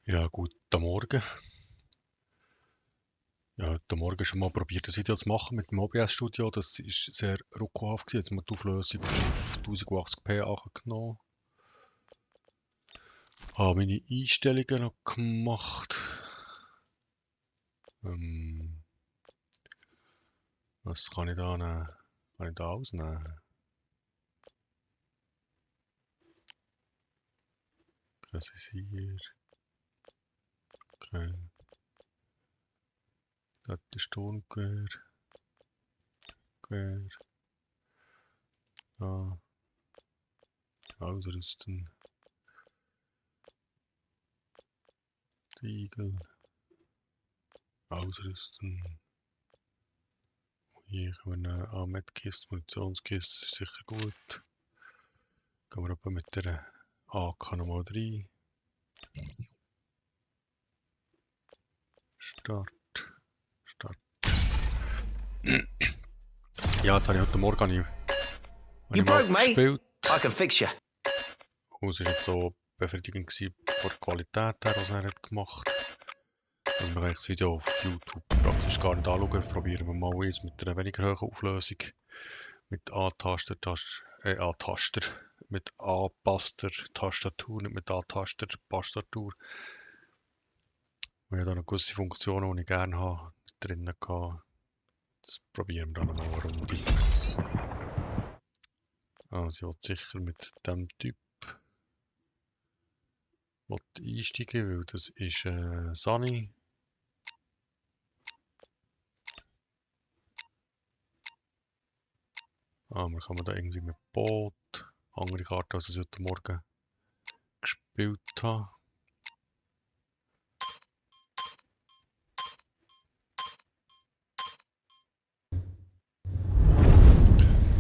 Ja, guten Morgen. Ja, heute Morgen schon mal probiert, das Video zu machen mit dem OBS Studio. Das ist sehr ruckelhaft. Jetzt haben wir die Auflösung auf 1080p angenommen. Habe meine Einstellungen noch gemacht. Was kann ich da nehmen? Kann ich da ausnehmen? Das ist hier. Okay. Das ist Tongewehr. Gewehr. Da. Ausrüsten. Riegel. Ausrüsten. Hier können wir eine Medkiste, Munitionskiste, ist sicher gut. Gehen wir aber mit der AK nochmal rein. Start. Ja, jetzt habe ich heute Morgen mal gespielt. I can fix you. Und es war nicht so befriedigend gewesen, von der Qualität her, was er hat gemacht hat. Also man kann das Video auf YouTube praktisch gar nicht anschauen. Probieren wir mal eins mit einer weniger hohen Auflösung. Mit A-Taster, mit A-Taster, Tastatur, nicht mit A-Taster, Tastatur. Und ich habe da noch gewisse Funktionen, die ich gerne habe, drin gehabt. Jetzt probieren wir dann noch mal eine Runde. Also ich will sicher mit dem Typ einsteigen, weil das ist Sunny. Wir kommen da irgendwie mit Boot. Andere Karte, als ich heute Morgen gespielt habe.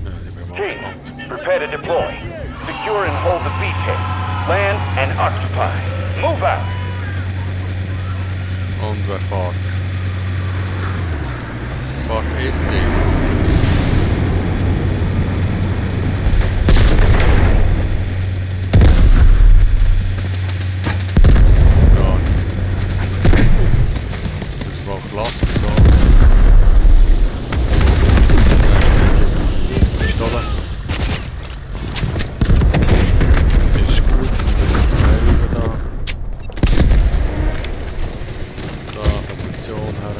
Ja, sind wir mal gespannt. Prepare to deploy. Secure and hold the beachhead. Land and occupy. Move out. Und wer fährt? Fahrt FD. Lassen, so. Pistolen. Ist gut, jetzt melden da. Da, Munition her.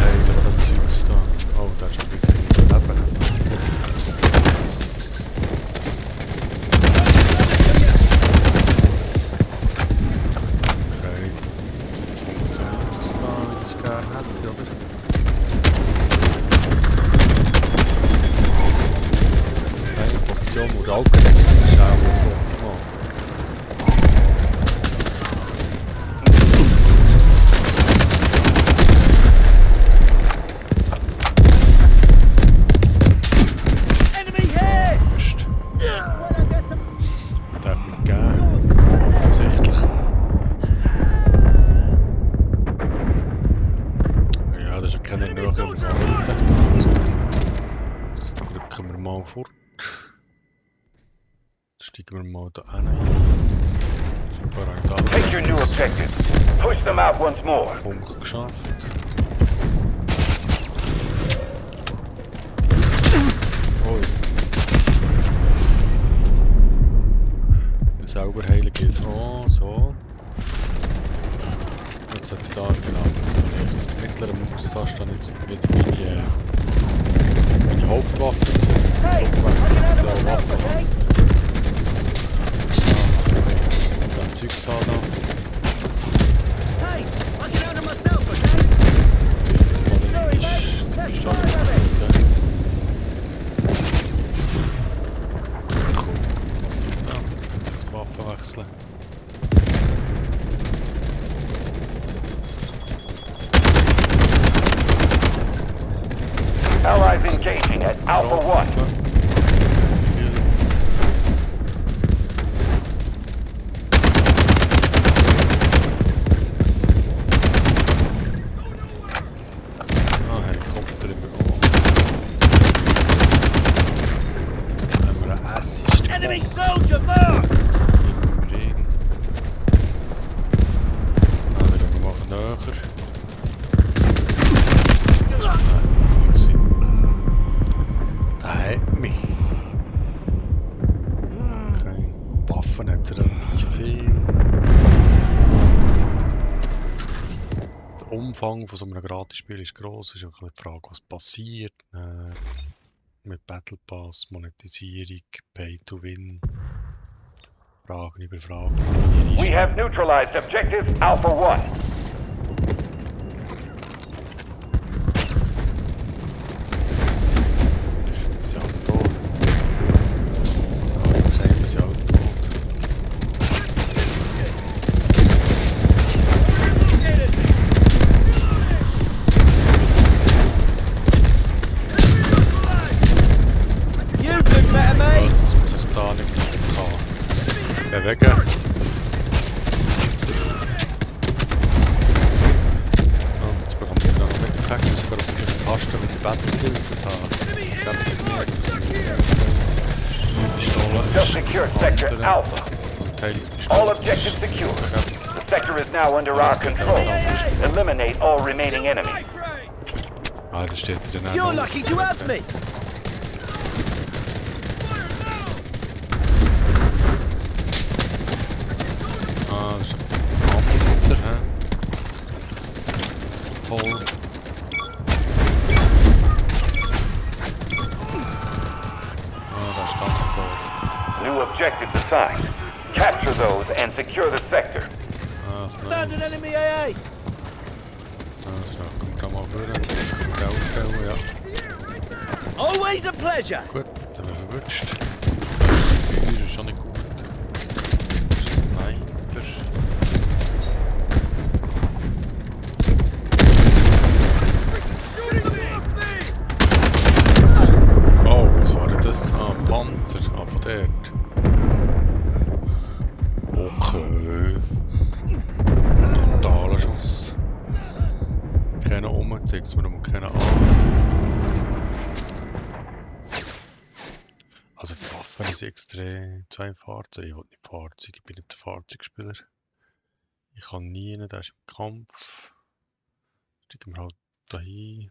Heilen, was das Zeugs da. Oh, da ist schon ein bisschen Leben. Moet ook connecten samen optimaal. Enemy here! Rust. Dat heb ik voorzichtig. Ja, dus ik kan er nog even van. Drukken we mal voort. Steigen wir mal da rein. Super, Take your new objective. Push them out once more. Punkt geschafft. Oi. Sauber heilen geht. Oh, so. Jetzt sollte ich da genau auf der mittleren Maustaste dann jetzt wieder meine Hauptwaffe. Rückwärts Waffe. Zeugs haben da. Hey, I can handle myself, okay? Cool. Ja, die Waffe wechseln. Allies engaging at Alpha 1. Enemy soldier, mark! Regen. jetzt relativ viel. Der Umfang von so einem Gratisspiel ist gross. Es ist auch die Frage, was passiert. Mit Battle Pass, Monetisierung, Pay to Win. Fragen über Fragen. We have neutralized objective Alpha 1. Sie sind alle tot. Ja, das haben sie alle tot. You look better, mate. Dass man sich da nicht kann bewegen. Sogar auf die Taste mit der Battlefield, das Just secured sector Alpha. All objectives secure. The sector is now under our control. Eliminate all remaining enemies. Ah, das steht in der You're lucky to have me. Ah, das ist ein Anbieter, hä? Das ist toll. New objectives assigned. Capture those and secure the sector. Ah, das ist Found an nice. enemy AA. Ah, so, komm da mal vor. Aufstellen, ja. Always a pleasure. Gut, dann haben wir verwünscht. Das ist schon nicht gut. Das ist ein Sniper. Oh, was war denn das? Ah, ein Panzer. Ah, von dort. Okay. Totaler Schuss. Keiner um, zeig's mir nochmal keiner an. Also die Waffen sind extrem zu einem Fahrzeug. Ich will nicht Fahrzeug, ich bin nicht der Fahrzeugspieler. Ich kann nie, der ist im Kampf. Steigen wir halt dahin.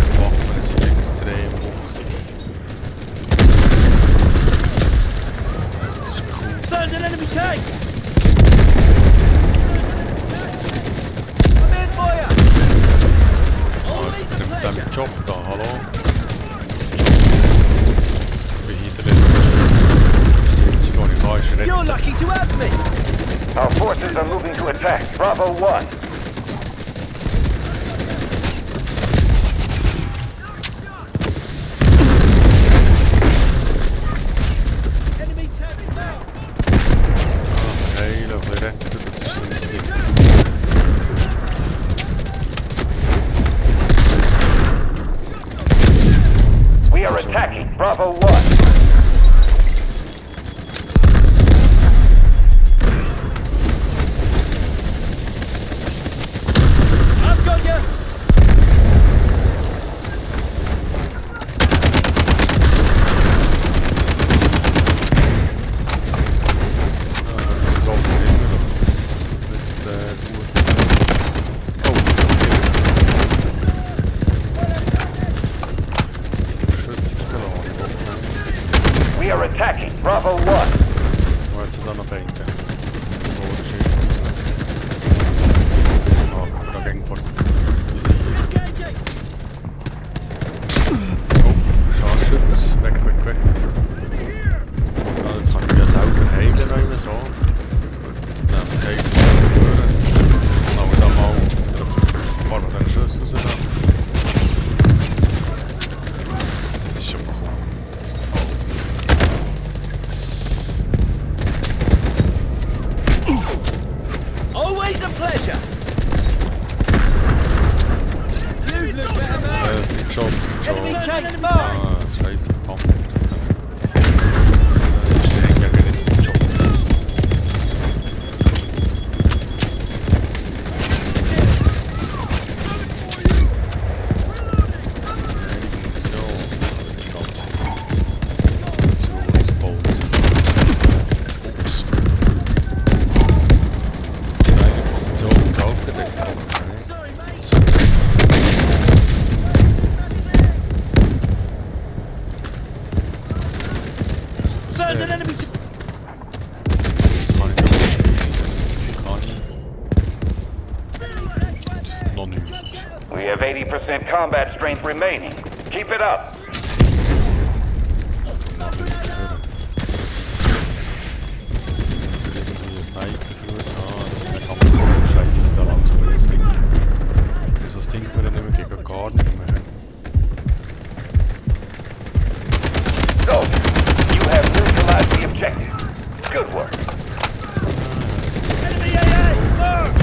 Die Waffen sind extrem wuchtig. Das ist cool. Found an enemy tank. I'm in for ya. Always a Mit pleasure. dem Job da, hallo? Ich bin hier drin. Das einzige, was ich habe, ist You're retten. lucky to have me. Our forces are moving to attack Bravo 1. Enemy tank down. Ah, heilen, ein bisschen retten, das ist so mein Ding. We are attacking Bravo 1. I've got ya. Das trocken immer noch. Nicht gut. Oh, Schützungsbeladung. We are attacking Bravo 1. Wo ist da noch einen? Oh, das ist ah, kann man da gegen vor. Engaging. Oh, Scharfschütz. Weg. Ja, das kann ich ja selber heilen, wenn wir so. Gut, dann heilen wir durch. Aber da mal ein paar von den Schüssen rausnehmen. Das ist schon cool. Das gefällt mir. Always a pleasure. You look better, mate. Good job. Enemy tank marked. Ah, scheiße, Panzer. Das ist der Hänger nicht gut Job. Ups. Eine Position aufgedeckt. Sorry, mate. So. 80% combat strength remaining. Keep it up. Das Ding wir dann nicht mehr gegen gar nicht mehr. So, you have neutralized the objective. Good work. Enemy AA! Mark!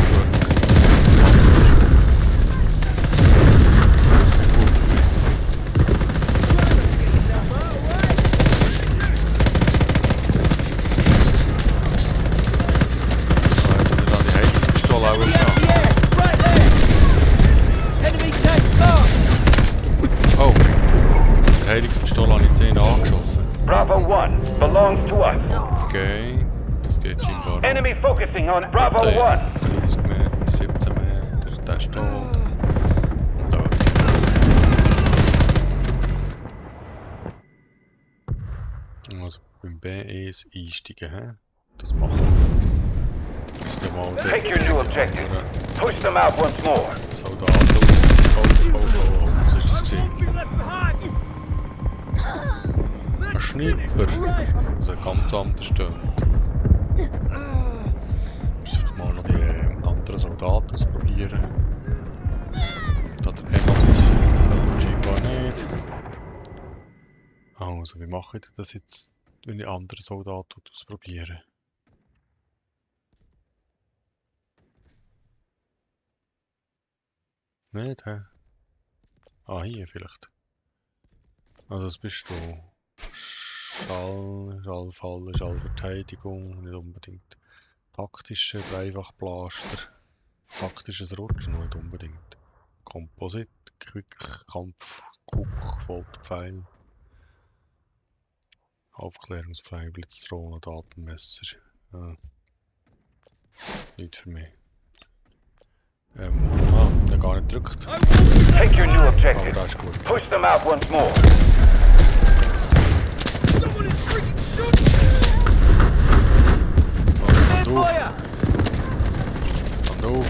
Heilungspistole habe ich 10 angeschossen. Bravo 1 belongs to us. Okay, das geht scheinbar. Enemy focusing on Bravo 1. 30 Meter, 17 Meter, der steht. Und da. Also beim BEs einsteigen, hä? Das machen wir. Das ist ja mal der. Take your new objective. Push them out once more. Soldaten. Oh, was ist das gewesen? Ein Schnipper, also ganz anders stöhnt. Ich muss einfach mal noch die anderen Soldaten ausprobieren. Da der jemand scheinbar nicht. Also, wie mache ich das jetzt, wenn ich andere Soldaten ausprobiere? Nicht, hä? Ah, hier vielleicht. Also, das bist du. Schallfall, Schallverteidigung, nicht unbedingt. Taktische Dreifachblaster. Taktisches Rutschen, nicht unbedingt. Komposit, Quick, Kampf, Guck, Folterpfeil. Aufklärungspfeil, Blitzdrohne, Datenmesser. Ja. Nicht für mich. Der gar nicht drückt. Take your new Aber objective. das ist gut. Push them out once more. Someone is freaking shooting! Hand auf. Fire! Hand auf.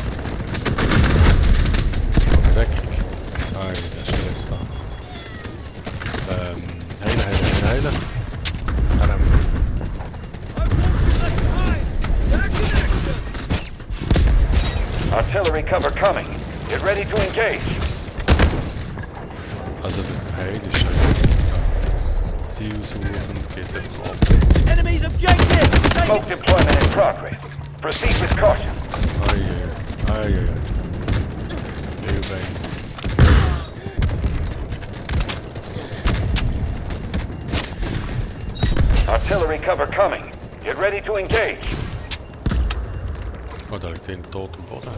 Deckung. Nein, der ist alles da. Heilen. Artillery cover coming. Get ready to engage. Also der Heil ist das Ziel suchen und geht einfach ab. Enemy's objective! Take Smoke deployment in progress. Proceed with caution. Ai. Hilfe. Artillery cover coming. Get ready to engage. Oh, da liegt einer tot am Boden.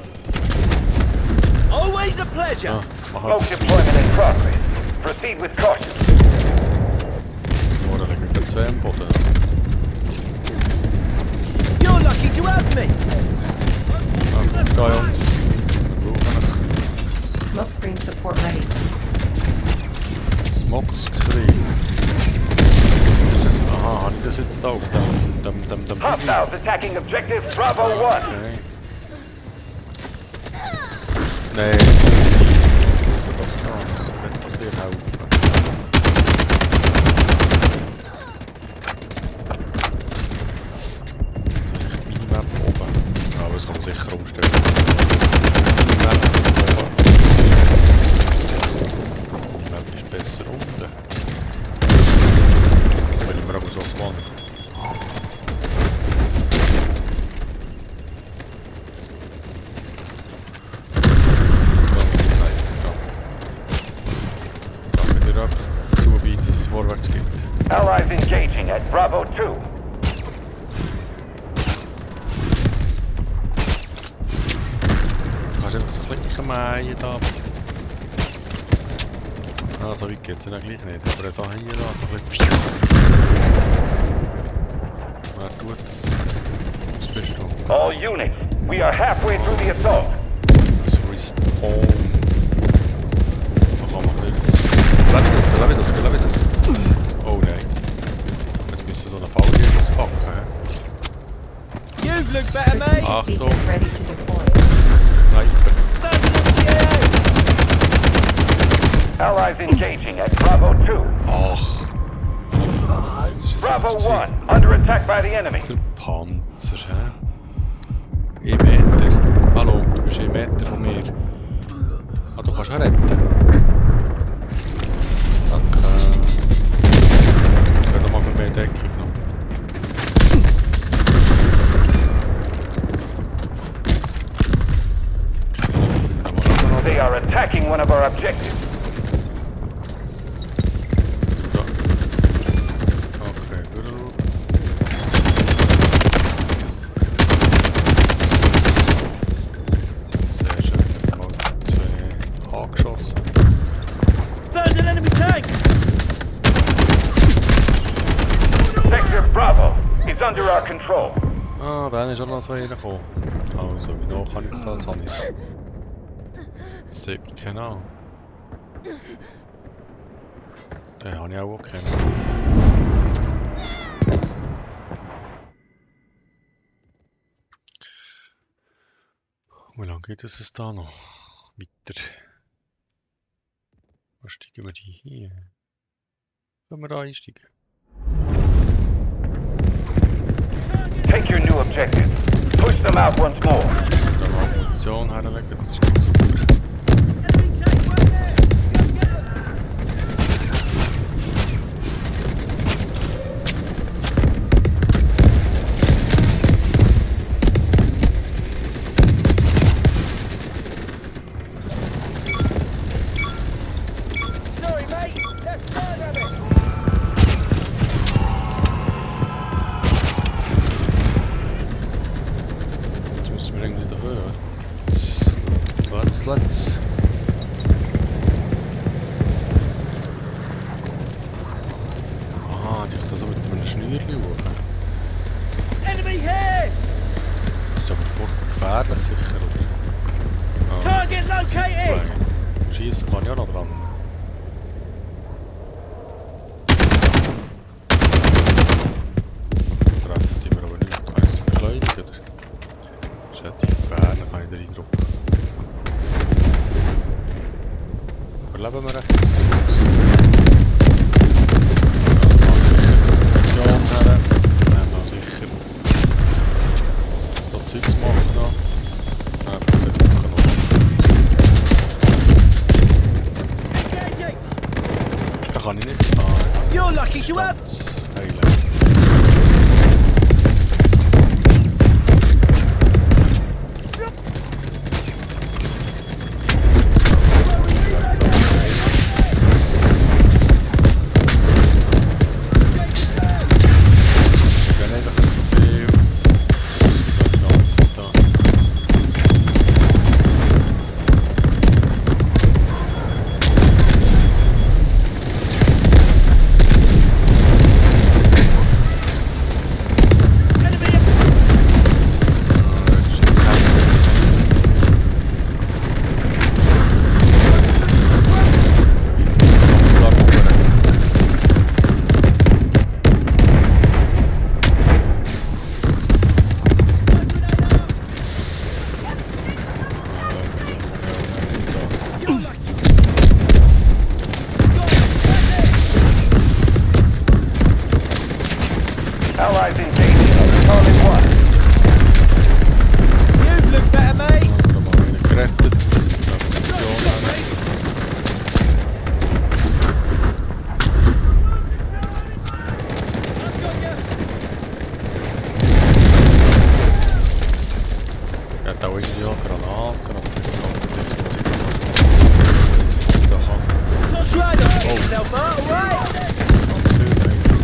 Always a pleasure! Mach Smoke etwas. deployment in progress. Proceed with caution. Oh, da liegen gerade 2 am Boden. You're lucky to have me! Gut, Jungs. Wir brauchen Smokescreen support ready. Smokescreen. Aha, habe ich das jetzt da auf dem Hostiles attacking objective Bravo 1. Okay. Nein. Das wird doch dir helfen. Soll ich Minimap oben? Ja, aber das kann man sicher umstellen. Minimap oben. Minimap ist besser unten. Wenn ich mir aber so gewohnt. Vorwärts geht. Allies engaging at Bravo 2. Kannst du einfach so ein bisschen mähen da? Ah, so weit geht es dann gleich nicht. Aber jetzt auch hier da, so ein bisschen. Wer tut das? Was bist du? All units, we are halfway through the assault. Das Respawn. Was kann man nicht? Lebe das. Oh nein. Jetzt müssen wir so eine Falltür auspacken. You look better, mate! Achtung! Ready to deploy. Sniper. Standing up the AA! Allies engaging at Bravo 2. Ach. Bravo 1, under attack by the enemy. Der Panzer, hä? 1 Meter. Hallo, du bist 1 Meter von mir. Ah, du kannst auch retten. Danke. Ich werde nochmal für mehr Deckung noch. They are attacking one of our objectives. Okay, gut. Sehr schön. Mal 2 angeschossen. Found an enemy tank! Sector Bravo is under our control. Ah, dann ist auch noch so reingekommen. Also, wie noch kann ich das alles? Sehr genau. Den habe ich auch gekannt. Wie lange geht es da noch? Weiter. Wo steigen wir die hier? Können wir da einsteigen? Take your new objective. Push them out once more. Da mal Munition herlegen, das ist ganz super. Enemy tank right there! Go, go! Sorry, mate. Left side of it. Jetzt müssen wir irgendwie da hören. Let's. Aha, die kann da so mit einem Schnürchen schauen. Enemy here! Das ist aber furchtbar gefährlich sicher, oder? Ah, Target located! Schießen kann ich auch noch dran. Treffen die mir aber nicht. Heißt sie beschleunigt, oder? Das ist relativ gefährlich, habe ich den Eindruck. Überleben wir rechts? Das kann sicher. Munition her. Nehmen wir sicher. So Zeugs machen noch. Einfach verdrücken noch. Engaging! Da kann ich nicht. Ah, You're lucky to have! ganz heilen. Allies engaging. Target 1. You look better, mate! Da mal einen gerettet. Munition her. Er hat auch irgendwie auch Granaten, aber ich bin ganz sicher, dass ich da kann. Try to get yourself out, alright? Ganz viel eigentlich.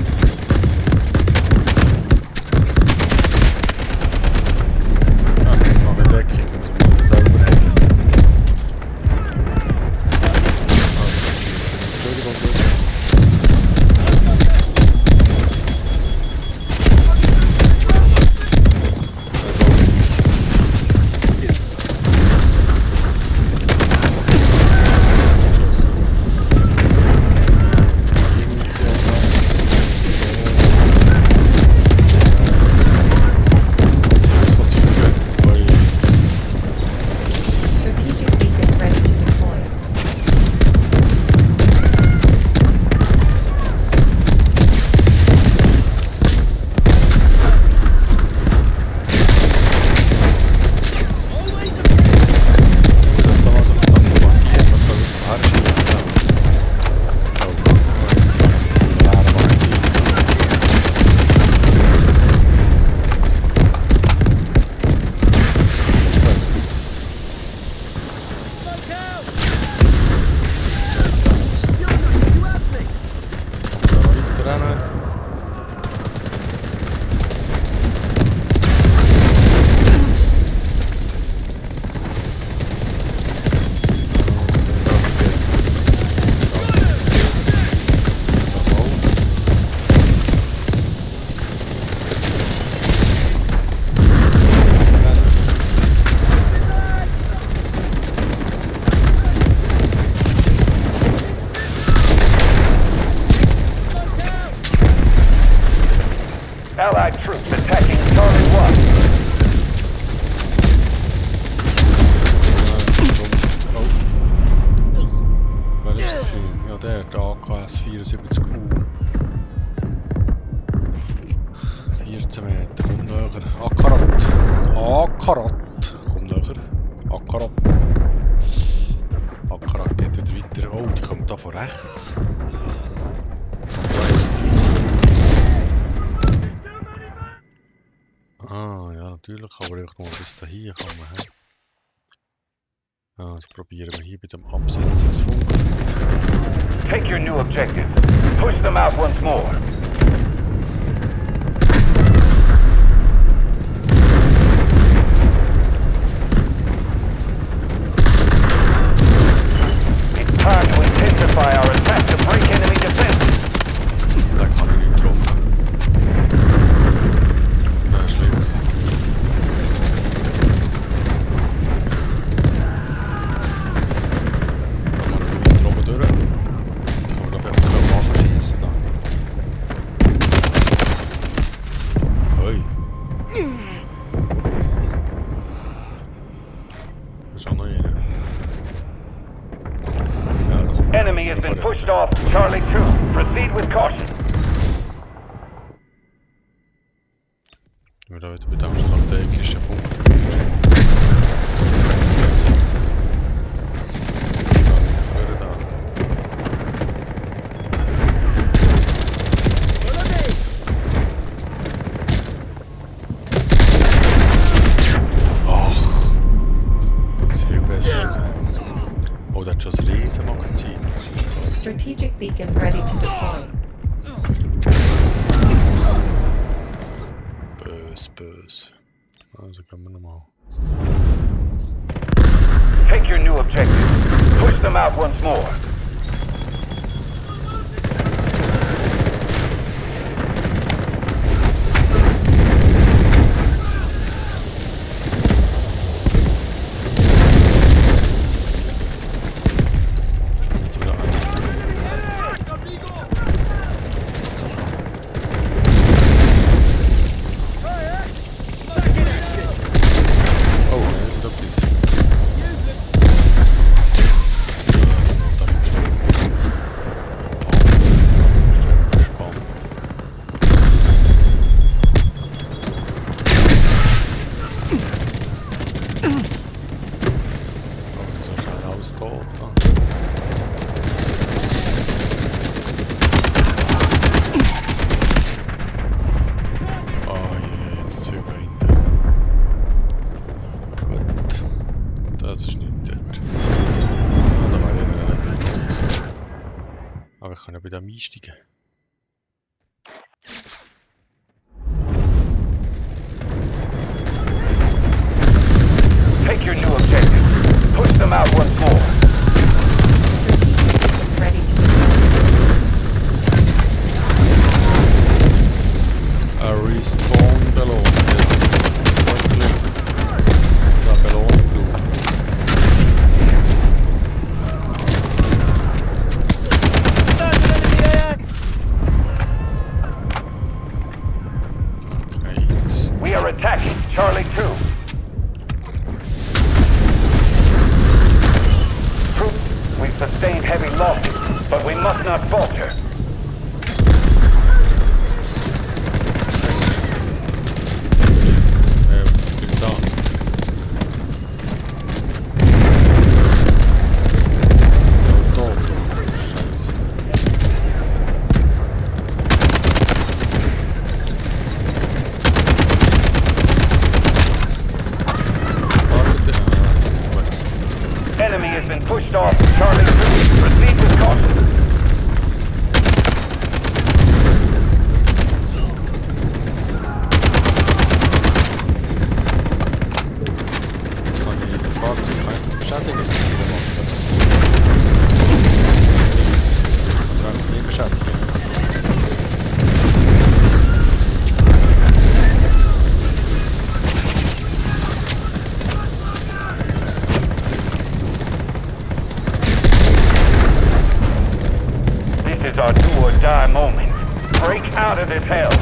der AKS 74U. 14 Meter, komm näher. Akarat. Akarat. Komm näher. Akarat. Akarat geht jetzt weiter. Oh, die kommen da von rechts. Ah, ja, natürlich, aber ich muss bis dahin kommen. Also probieren wir hier bei dem Absetzungsfunker. Take your new objective. Push them out once more. It's time to intensify our attack to break enemy defenses. Da kann ich nicht getroffen. Das ist schlimm gewesen. Enemy has been pushed off Charlie 2. Proceed with caution. Wir da wieder mit dem strategischen Funker. Strategic beacon ready to deploy. Bös. Also können wir nochmal. Take your new objective. Push them out once more. Wieder einsteigen. Take your new objective. Push them out once more. Ready to deploy. A respawn below. Da Belohnung du. We are attacking Charlie 2. Troops, we've sustained heavy losses, but we must not falter. Enemy has been pushed off Charlie 2. Proceed with caution. Das kann ich jetzt warten, ich kann einfach beschädigen. Ich kann mich nicht beschädigen. Our do or die moment. Break out of this hell.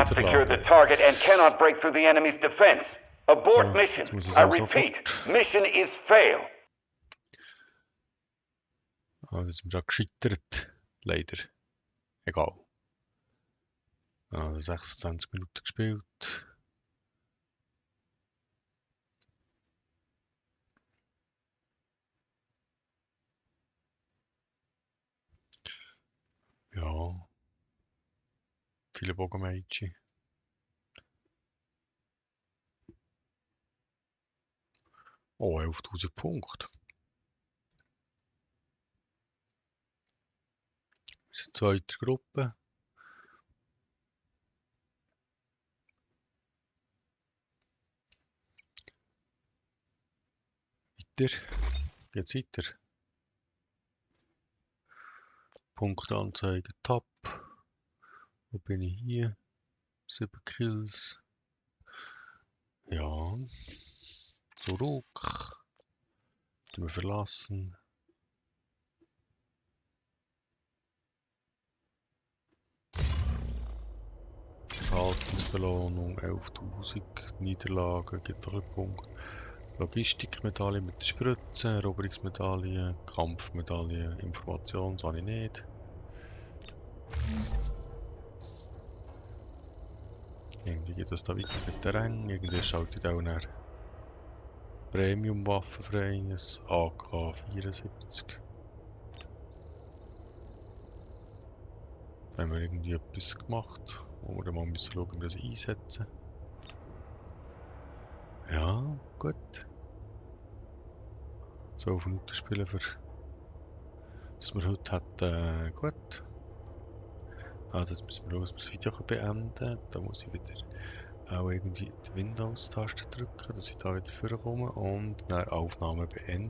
not secured the target and cannot break through the enemy's defense. Abort mission. jetzt muss ich I es repeat, sofort. mission is fail. Ah, das ist mir da gescheitert. Leider. Egal. Also 26 Minuten gespielt. Ja. Viele Bogenmädchen. Oh, 11.000 Punkte. Wir sind in zweiter Gruppe. Weiter. Geht's weiter? Punktanzeige Tab. Wo bin ich hier? 7 Kills. Ja. Zurück. Wir verlassen. Verhaltensbelohnung 11.000. Niederlage gibt doch einen Punkt. Logistikmedaille mit der Spritze, Eroberungsmedaille, Kampfmedaille, Information, das habe ich nicht. Irgendwie geht das da weiter mit der Rang, irgendwie schaltet auch eine Premium-Waffe frei, ein AK-74. Da haben wir irgendwie etwas gemacht, wo wir dann mal müssen schauen, das einsetzen. Ja, gut. 12 Minuten spielen für dass wir heute hatten, gut. Also jetzt müssen wir schauen, dass wir das Video beenden können. Da muss ich wieder auch irgendwie die Windows-Taste drücken, dass ich da wieder vorkomme und dann Aufnahme beenden.